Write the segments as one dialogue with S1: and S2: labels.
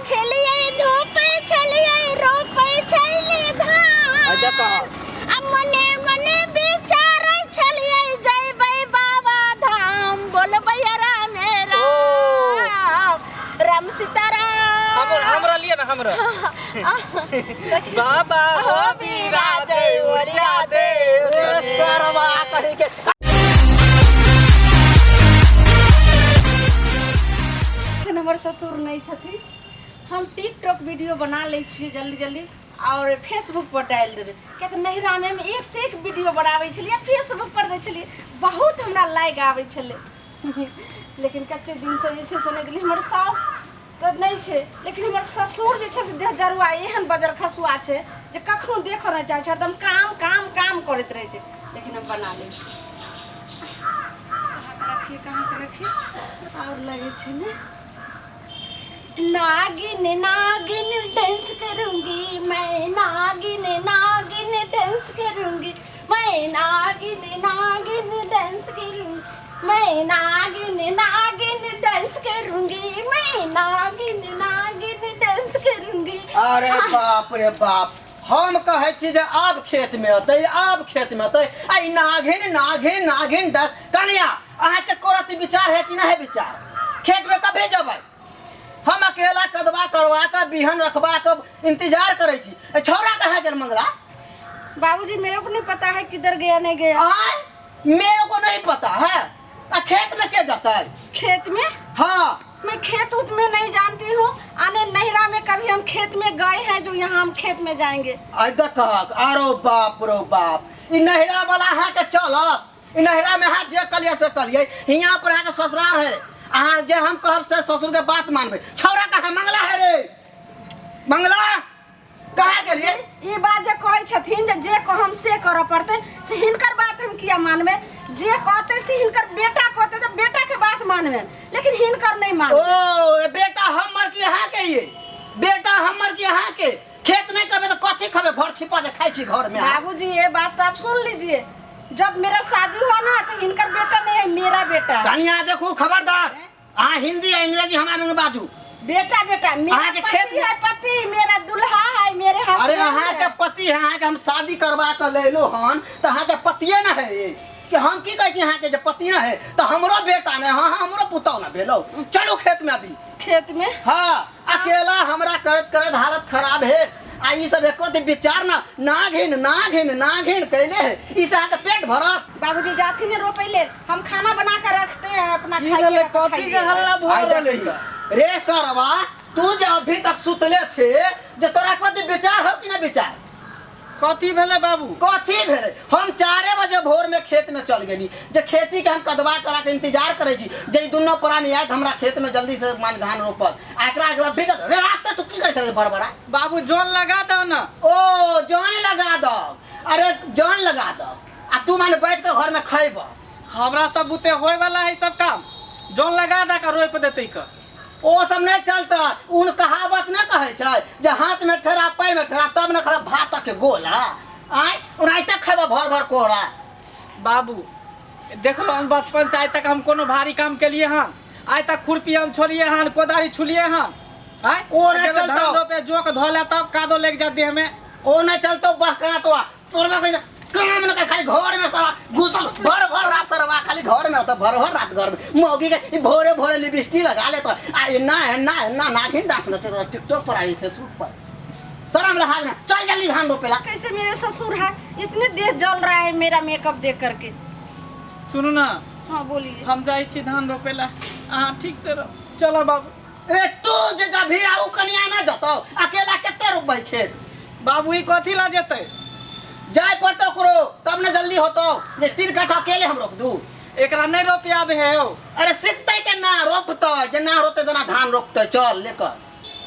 S1: छलियै धोपै छलियै रोपै छलियै
S2: आ
S1: धान
S2: देखह
S1: आ मने मने विचारै छलियै जयबै बाबा धाम बोलबै राम
S2: ओ।
S1: राम राम सीताराम
S3: हमर हमरा लिए ना हमरा बाबा हो बिराजे ओरिया देश
S2: ए सरवा कही के
S1: एखन हमर ससुर नहि छथिन। हम टिकटॉक वीडियो बना लै छियै जल्दी जल्दी आओर फेसबुक पर डालि देबै, किया तऽ नैहरामे हम एक से एक वीडियो बनाबै छलियै, फेसबुक पर दै छलियै, बहुत हमरा लाइक आबै छलै। लेकिन कते दिनसँ जे छै से नहि देलियै। हमर साउस तऽ नहि छै, लेकिन हमर ससुर जे छै से देहजरुआ एहन बजर खसुआ छै जे कखनो देखऽ नहि चाहै छै, हरदम काम काम काम करैत रहै छै। लेकिन हम बना लै छी। कहाँके रखिए, कहाँके रखिए, आओर लगै छै ने। नागिन नागिन डांस करूंगी मैं, नागिन नागिन डांस करूंगी मैं, नागिन नागिन डांस करूंगी मैं, नागिन नागिन डांस करूंगी मैं, नागिन नागिन डांस करूंगी।
S2: अरे बाप रे बाप, हम कहै छी जे आब खेत में अतै, आब खेत में अतै, आ ई नागिन नागिन नागिन दस। कनिया, अहाँके करत विचार है कि नहीं है विचार? खेत में कभी जबै? हम अकेला कदवा करवा के बिहन रखवा के इंतजार करै छी। ए छौड़ा कहाँ गेल मंगला?
S1: बाबूजी, मेरे को नहीं पता है किधर गया नहीं गया।
S2: आय, मेरे को नहीं पता है। आ खेत में के जाता है?
S1: खेत में?
S2: हाँ।
S1: मैं खेत उत में नहीं जानती हूँ, आने नैहरा में कभी हम खेत में गए हैं जो यहाँ हम खेत में जाएंगे।
S2: आय देखक, आरो बाप रो बाप, ई नैहरा वाला अहाँ के चलत? ई नैहरा में अहाँ जे कलिए से कलिए, हियाँ पर अहाँ के ससुराल है, अहाँ जे हम कहब से ससुर के बात मानबे। छौड़ा कहाँ मंगला है रे? मंगला कहाँ गेलिए?
S1: ई बात जे कहै छथिन जे जे कहम से करऽ पड़तै, से हिनकर बात हम किया मानबै? जे कहतै से हिनकर बेटा कहतै तऽ बेटा के बात मानबै, लेकिन हिनकर नहीं मानबै।
S2: ओ ए बेटा हमर की अहाँ के? ये बेटा हमर की अहाँ के? खेत नहीं करबे तो कथी खबे? भर छिपा जे खाइ छी घर में अहाँ।
S1: बाबूजी, ये बात तो आप सुन लीजिए, जब मेरा शादी हुआ ना तो हिनकर बेटा नहीं है, मेरा बेटा है।
S2: कनिया देखू, खबरदार, अहाँ हिंदी आ अंग्रेजी हमरा लग बाजू।
S1: बेटा बेटा मेरा
S2: अहाँ के खेत
S1: पति है, पति मेरा दुल्हा है, मेरे
S2: अरे
S1: हस्बैंड
S2: अहाँ के
S1: है।
S2: पति है? अहाँ के हम शादी करवा के लेलो हन तऽ अहाँ के पतिये न है कि हम की कहै छी अहाँ के जे पति न है तऽ हमरो बेटा ने? हाँ हाँ, हमरो पुतहु न भेलो। चलू खेत में अभी।
S1: खेत में?
S2: हाँ, अकेला हमरा करैत करैत हालत खराब है, आ ई सब एको दिन विचार ना नागिन नागिन नागिन कैले है। ई से अहाँ के पेट भरत?
S1: बाबूजी जाथिन ने रोपे लेल, हम खाना बना कर रखते हैं अपना,
S3: की
S1: खाइए।
S3: भेलै? कथी के हल्ला भऽ
S2: आइ
S3: रहल
S2: देखी।
S3: है?
S2: रे सरवा, तू जे अभी तक सुतले छे, जे तोरा एको दिन विचार हो कि ना विचार?
S3: कथी भेलै बाबू?
S2: कथी भेलै? हम 4 बजे भोर में खेत में चल गेली जे खेती के हम कदवा करा के इंतजार करै छी जे ई दुनू प्राणी आयत हमरा खेत में जल्दी से मान धान रोपत। आ एकरा के बाद भीजत रे रात तक तू की करै छले बड़बड़ा?
S3: बाबू, जन लगा दो ना।
S2: ओ जन लगा दो? अरे जन लगा दो आ तू मान बैठ के घर में खैब?
S3: हमरा सब बुते होय वाला है सब काम? जन लगा दे के रोप देतै के।
S2: ओ सब नहीं चलता। उन कहावत न कहै छै जे हाथ में ठेरा पैर में ठेरा तब न खैब भात के गोला। आय ओनाहिते खैब भर भर कोहरा।
S3: बाबू देखलो, हम बचपन से आइ तक हम कोनो भारी काम केलिए हन? आइ तक खुरपी हम छोड़िए हन, कोदारी छुलिए हन? आय
S2: ओ नहीं
S3: जब
S2: चलतो।
S3: धान रोपे जोक धो ले तब कादो लेग जा देह में।
S2: ओ नहीं चलतो बहकना तो सोरबा कहि काम न कर, खाली घर में साला घुसल भर भर रात सरवा खाली घर में रहता, भर भर रात घर में। मौगी के ई भोरे भोरे लिपस्टिक लगा लेता आ ई ना है ना है ना नागिन डांस नचता टिकटॉक पर आई फेसबुक पर। शर्म लहाज ना, चल जल्दी धान रोपेला।
S1: कैसे मेरे ससुर है, इतने देह जल रहा है मेरा मेकअप देख करके।
S3: सुनू ना।
S1: हाँ बोलिए।
S3: हम जाइ छी धान रोपेला, अहाँ ठीक से रहो। चलो बाबू।
S2: रे तू जे जभी आऊ कनिया ना जतौ, अकेला कते रोपबै खेत?
S3: बाबू ई कथी ला जेतै?
S2: जाय पड़तौ ओकरो तब ने जल्दी होतौ, जे 3 कट्ठा अकेले हम रोप दू।
S3: एकरा नहीं रोपे आबे है हो।
S2: अरे सीखतै के ना रोपतै, जे ना रोपतै तेना धान रोपतै। चल लेकर।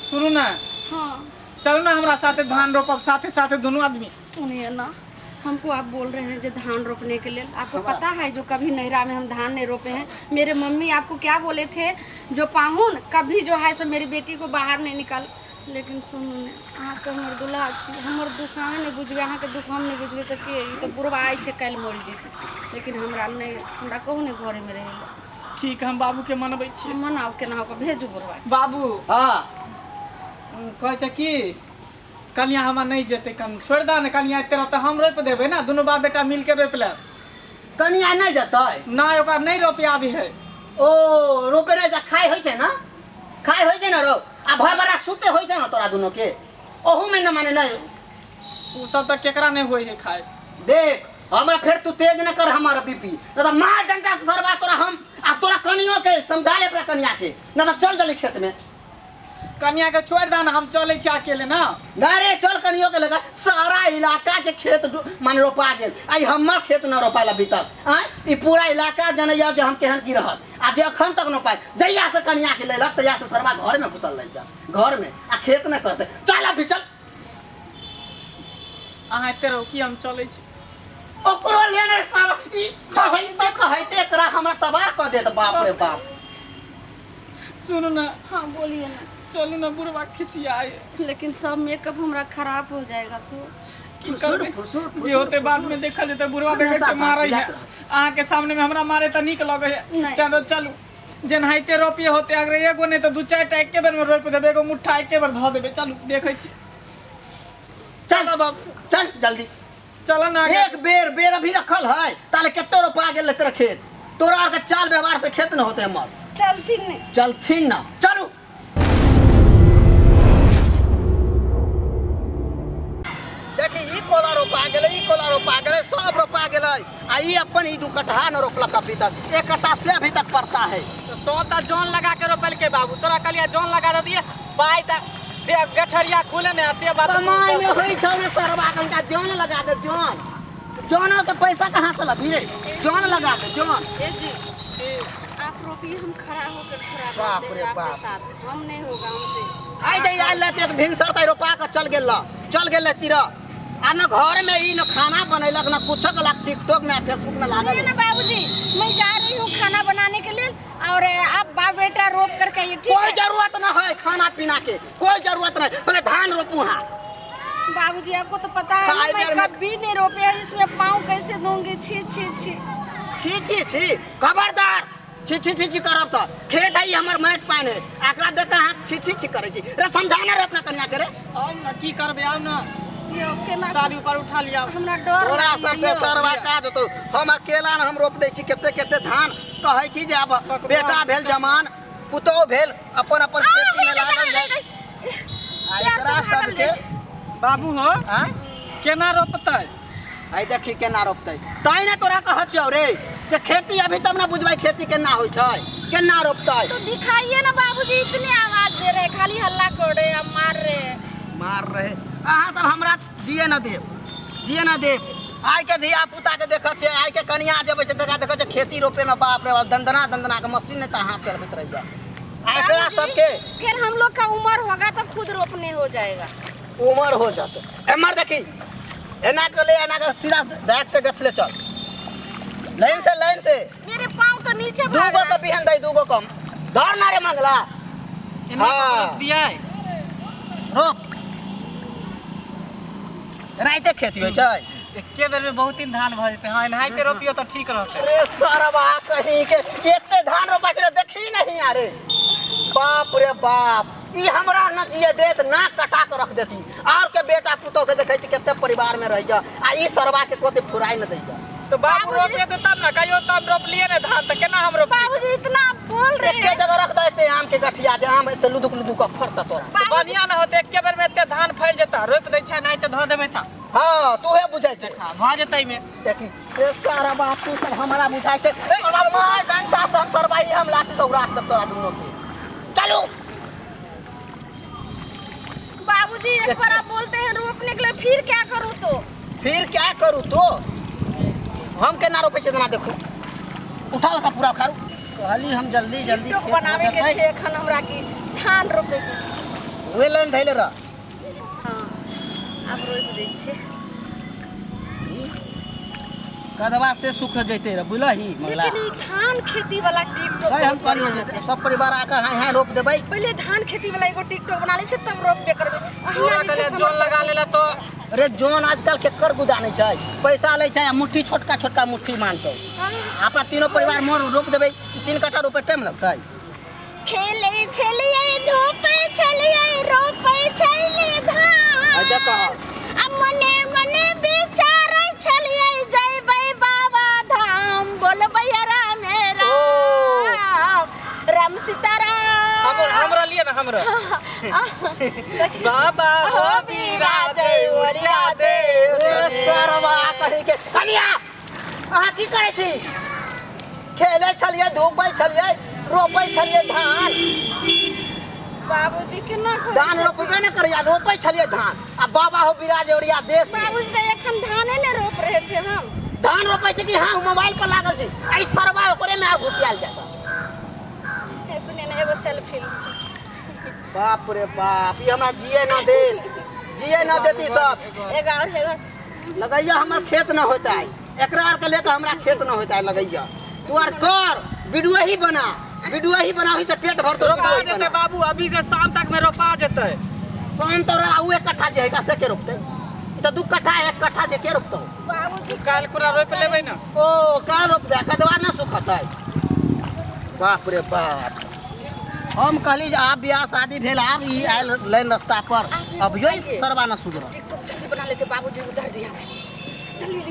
S3: सुनू ना।
S1: हाँ।
S3: चलू ना हमरा साथे धान रोपब, साथे साथे दोनों आदमी।
S1: सुनिए ना, हमको आप बोल रहे हैं जो धान रोपने के लिए, आपको पता है जो कभी नैहरा में हम धान नहीं रोपे हैं। मेरे मम्मी आपको क्या बोले थे, जो पाहुन कभी जो है सो मेरी बेटी को बाहर नहीं निकाल। लेकिन सुनू ने, अहाँके हमर दुल्हा छी, हमर दुख अहाँ नहीं बुझबै, अहाँके दुख हम नहीं बुझबै तऽ के? ई तऽ बुढ़बा आइ छै काल्हि मरि जेतै, लेकिन हमरा नहि, हमरा कहू ने घरेमे रहै लए।
S3: ठीक, हम बाबू के मनबै छी।
S1: मनाउ, केना कऽ भेजू बुढ़बा।
S3: बाबू।
S2: हाँ।
S3: कहै छै कि कनिया हमर नहि जेतै, कन छोड़ि दह ने कनिया, एते रहतै, हम रोपि देबै ने, दुनू बाप बेटा मिलके रोपि लेब।
S2: कनिया नहि जेतै?
S3: नहि, ओकरा नहि रोपे आबी है।
S2: ओ रोपे नहि जा, खाइ होइ छै ने, खाइ होइ छै ने रो, आ भर बड़ा सुते होइ छै ने तोरा दुनू के, ओहू में न माने नहि।
S3: ओ सब तऽ केकरा नहि होइ है खाइ।
S2: देख हमरा फेर तू तेज न कर हमर बीपी, न तऽ मार डंटा से सरबा तोरा हम आ तोरा कनियो के समझा ले अपना कनिया के, न तऽ चल जल्दी खेत में।
S3: कनिया के छोड़ि दह ने, हम चलै छी अकेले ना।
S2: ना रे चल कनियो के लगा, सारा इलाका के खेत माने रोपा गेल, आई हमर खेत न रोपायल अभी तक। आँय ई पूरा इलाका जनैया जे हम केहन की रहत, आ जे अखन तक न पाए, जहिया से कनिया के लेलक तहिया से सरबा घर में घुसल रहि जा घर में, आ खेत न करते। चल अभी चल।
S3: अहाँ एते रहू की, हम चलै छी।
S2: ओकरो लेने साहस की कहैते कहैते एकरा हमरा तबाह कऽ देत, बाप रे बाप।
S3: सुनू ना।
S1: हाँ बोलिए ना।
S3: चलू ना, बुढ़वा खिसियाए।
S1: लेकिन सब मेकअप हमरा खराब हो जाएगा तो।
S3: की
S2: फुसुर,
S3: करबै?
S2: फुसुर,
S3: जे
S2: फुसुर,
S3: होते बाद
S2: फुसुर।
S3: में देखल जेतै। बुढ़वा देखै
S2: हमेशा
S3: छै मारै है
S2: जाइत रहत।
S3: अहाँके सामने में, हमरा मारे तऽ नीक लगै है।
S1: नहि।
S3: तें तऽ चलू, जेनाहिते रोपिए होते, अगर एगो नहि तऽ दू चारि टा एके बेर में रोपि देबै, एगो मुट्ठा एके बेर धऽ देबै। चलू देखै छी।
S2: चल
S3: चल बाबू।
S2: चल जल्दी।
S3: चल ना।
S2: एक बेर बेर अभी रखल है ताले कते रोपा गेल तेरा खेत, तोरा आर के चाल व्यवहार से खेत न होते हमर।
S1: चलथिन ने।
S2: चलथिन ना, चलू। देखी ई कोला रोपा गेलै, ई कोला रोपा गेलै, सब रोपा गेलै, आ ई अपन ई दू कटहा न रोपलक अभी तक, एक कट्टा से अभी तक पड़ता है।
S3: तो सौ ता जौन लगा के रोपल के बाबू, तोरा कहलिया जौन लगा दे दिए पाई ता दे गठरिया खुले ने से बात।
S2: कमाई में होई छौ ने सरवा कंका, जौन लगा दे जौन, जौनो के पैसा कहाँ से लगी रे, जौन लगा दे जौन।
S1: ए जी आप रोपिए, हम खड़ा होकर थोड़ा रोप
S2: बाप
S1: देंगे
S2: रे
S1: आपके
S2: बाप।
S1: साथ, हम नहीं होगा हमसे।
S2: आई जाई आयल रहते एक भिनसर तै रोपा के चल गेल ल, चल गेल तीर, आ न घर में ई न खाना बनैलक न कुछो के लाग टिकटॉक में फेसबुक में लागल।
S1: सुनिए ना बाबूजी, मैं जा रही हूँ खाना बनाने के लिए, और आप बाप बेटा रोप करके आइए, ठीक
S2: कोई
S1: है?
S2: जरूरत न है खाना पीना के, कोई जरूरत नहीं, पहले धान रोपू। हाँ
S1: बाबूजी आपको तो पता है ना,
S2: खाए
S1: मैं
S2: बेर में-
S1: कभी नहीं रोपे है, इसमें पाँव कैसे दूंगी? छी छी छी।
S2: छी छी छी, खबरदार छी छी छी छी करब तऽ खेत है ई हमर, माटि पानि है, एकरा देख के अहाँ छी छी छी करै छी रे? समझा ना रे अपना कनिया के रे।
S3: आउ ना, की करबै, आउ ना।
S1: यो केना
S3: साड़ी ऊपर उठा लिया।
S1: हमरा डर
S2: तोरा
S1: लगैए
S2: सबसे
S1: यौ।
S2: सरवा काज होतौ, हम अकेला न हम रोप दै छी कते कते धान। कहै छी जे आब बेटा भेल जमान, पुतोह भेल, अपन अपन
S1: आ,
S2: खेती में
S1: गई,
S2: लागल
S1: गई,
S2: जाय।
S1: गई।
S2: आ
S1: प्यार
S2: एकरा
S1: तो भागल
S2: सबके
S1: जाइ छै।
S3: बाबू हो।
S2: आँय?
S3: केना रोपतै?
S2: आइ देखी केना रोपतै, तैं ने तोरा कहै छियौ रे जे खेती अभी तब ने बुझबै खेती केना होइ छै, केना रोपतै।
S1: तो दिखाइए ना बाबूजी, इतनी आवाज दे रहे हैं, खाली हल्ला कर रहे हैं, हम मार रहे हैं।
S2: मार रहे अहाँ सब हमरा, दिए न देब, दिए न देब। आइ के धिया पुता के देखै छियै, आइ के कनिया जेबै छै देखा देखै छै खेती रोपे में, बाप रे बाप, दंदना दंदना के मशीन नहि तऽ हाथ चलबैत रहैया। आ एकरा
S1: बाबूजी,
S2: सबके
S1: फिर हम लोग का उम्र होगा तो खुद रोपने हो जाएगा।
S2: उमर हो जाते। एम्हर देखी, एना के ले, एना के सीधा देख के गछले चल, लाइन से, लाइन से।
S1: मेरे पाँव तो नीचे भाग
S2: दूगो
S1: रहा
S2: के
S1: है।
S2: बिहन दे, दूगो कम धर ना रे मंगला।
S3: एना
S2: हाँ।
S3: रोप दियै?
S2: रोप, एनाहिते खेती होइ छै।
S3: एके बेर में बहुत दिन धान भऽ जेतै। हाँ एनाहिते रोपियो तऽ ठीक रहतै।
S2: अरे सरवा कहीं के एते धान रोपा छै रे, देखी नहीं। अरे बाप रे बाप, ई हमरा न जिए देत, नाक कटा के रख देती। और के बेटा पुतोह के देखै छी कते परिवार में रहैया, आ ई सरवा के कोते फुराई न दैया।
S3: तो बाबू
S1: बाबूजी-
S3: रोपे देता ना कहियो, तो हम रोपलिए ने धान, तऽ केना हम रोपलिए?
S1: बाबूजी इतना आप बोल रहे
S2: एके
S1: हैं।
S2: जगह रख दे एते आम के गठिया, जे आम एते लुदुक लुदुक के फड़ता तोरा।
S1: बाबूजी
S3: बढ़िया ना होते, एके बेर में एते धान फड़ि जेता, रोपि दै छै नहि तऽ धऽ देबै तऽ।
S2: हाँ तूहे बुझै छै।
S3: हाँ भऽ जेतै एहिमे।
S2: देखी ए सारा बाप, तू सब हमरा बुझाइ छै। ए, मार डंडा से हम सरवाई, हम लाठी से उड़ा देब तोरा दुनू के। चलू।
S1: बाबूजी एक बार आप बोलते हैं रोपने के लिए, फिर क्या करूँ तो?
S2: फिर क्या करूँ तो? हम केना रोपै छियै तेना देखू। उठाओ तऽ पूरा उखाड़ू। कहली हम जल्दी जल्दी
S1: टिकटॉक
S2: खेत
S1: बनावे
S2: हो
S1: के
S2: जेतै।
S1: छै एखन हमरा की धान रोपे के छै।
S2: उहे लाइन धैले रह।
S1: हाँ आब रोपि दै छियै।
S2: कदवा से सुख जैते रह, बुझलही मंगला?
S1: लेकिन ई धान खेती वाला टिकटॉक
S2: तैं हम
S1: बहुत
S2: कहलियै
S1: बढ़िआँ
S2: जे
S1: हेतै।
S2: सब परिवार आके हाय हाय रोप देबै।
S1: पहिले धान खेती वाला एगो टिकटॉक बना लै छै तब रोपबे करबै। अहिना
S3: तोरा
S1: जे छै
S3: कहलियै जौन
S1: समर
S3: लगा लेला तो।
S2: अरे जोन आजकल केकर गुदा नहीं छै, पैसा लै छै आ मुट्ठी छोटका छोटका मुट्ठी मानतौ। अपना तीनों परिवार मोर रोप देबै, 3 कट्ठा रोपे टाइम लगतै।
S1: खेले छलियै, धूपै छलियै, रोपै
S3: हमरो। बाबा हो बिराजे ओरिया दे।
S2: सरवा कही के कनिया अहाँ की करै छी? खेलै छलियै, धूपै छलियै, रोपै छलियै धान।
S1: बाबूजी केना कहै
S2: धान रोपबे ने करैया, रोपै छलियै धान आ बाबा हो बिराजे ओरिया देश।
S1: बाबूजी तऽ एखन धाने ने रोप रहे थे हम।
S2: धान रोपै छै कि हाँ मोबाइल पर लागल छी? एहि सरवा ओकरे में आर घुसियाल जाता।
S1: हे सुनिए ने, एगो सेल्फी ली।
S2: बाप रे बाप, ई हमरा जिए न देत, जिए न देती सब।
S1: एगो और एगो
S2: लगैया हमर खेत न होता है, एकरा आर के लेके हमरा खेत न होता है। लगैया तू आर कर वीडियो ही बना, वीडियो ही बना, ओही से पेट भर तो।
S3: रोपा जेतै बाबू, अभी से शाम तक में रोपा जेतै।
S2: शाम तो रहा, एक कट्ठा जे है से के रोपते? ई तो 2 कट्ठा 1 कट्ठा जे के रोपतौ?
S1: बाबूजी
S3: काल्हि खुना रोपि लेबै ने।
S2: ओ काल रोप दे, कदवा न सुखतै। बाप रे बाप, हम कहली जे आब बियाह शादी भेल, आब ई आयल लाइन रास्ता पर, अब यो सरवा न सुधरल।
S1: टिकटॉक जल्दी बना लेते बाबूजी, उधर दिया, जल्दी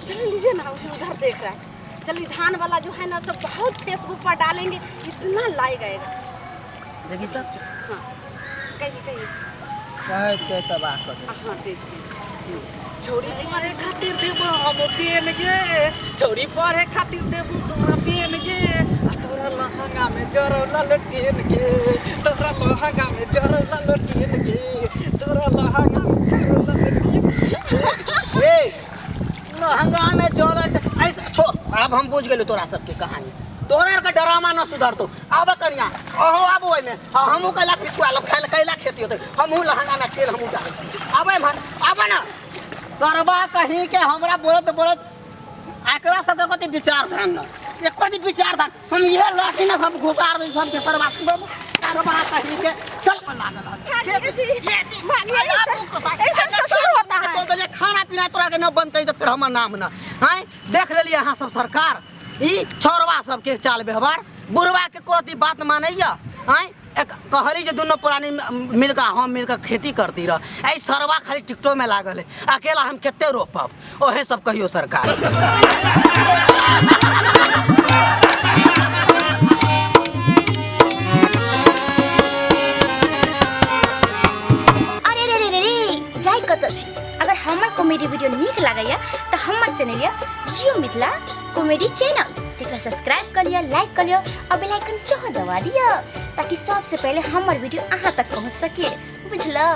S1: जल्दी लीजिए ना, उधर देख रहा है। जल्दी धान वाला जो है ना सब बहुत फेसबुक पर डालेंगे, इतना लाइक आएगा।
S2: देखी तो।
S1: हाँ कहिए कहिए।
S2: कहैत कहैत तबाह कर देलक।
S1: हाँ ठीक ठीक।
S3: छौड़ी पढ़े खातिर देबो हम पेन गे, छौड़ी पढ़े खातिर देबो तोरा पेन गे, आ तोरा लहंगा में जरौ ललटेन गे, तोरा लहंगा में जरौ ललटेन गे, तोरा लहंगा में जरौ ललटेन।
S2: रे लहंगा में जरल ऐसे छोड़, आब हम बुझ गेलु तोरा सबके कहानी। तोरा आरके डरामा न सुधरतो। आब कनिया अहो आबू ओहिमे, हाँ हमहूँ कैला पिछुआ लो, खेल कैला खेती होतै, हमहूँ लहंगा में तेल हमहूँ डालै छी। आबै एम्हर आबै न सरबा कहीं के हमरा बोलत बोलत एकरा सबके कथी विचारधान न, एको रति विचारधान। हम इहे लाठी न हम घुसार दै सबके सरबा, सरबा कहीं के चल पर लागल हन।
S1: भागिए जी,
S2: खेती
S1: भागिए, ऐसा ससुर होता है।
S2: तो जे खाना पीना तोरा के न बनतै तऽ फेर हमर नाम न हैं। देख लेलियै अहाँ सब सरकार, ई छौड़वा सबके चाल व्यवहार, बुढ़वा के कोरती बात मानैया हैं। एक कहली जे दुनू प्राणी मिलकर हम मिलकर खेती करती रह, एहि सरवा खाली टिकटो में लागल है, अकेला हम कते रोपब? ओहे सब कहियो सरकार।
S4: अरे रे रे रे रे, जाय कतऽ छी? अगर हमर कॉमेडी वीडियो नीक लागैया तऽ हमर चैनल यऽ जियो मिथिला कॉमेडी चैनल, तेकरा सब्सक्राइब कऽ लिअ, लाइक कऽ लिअ और बेल आइकन सेहो दबा दिअ ताकि सबसे पहिले हमर वीडियो अहाँ तक पहुँच सके, बुझलौ?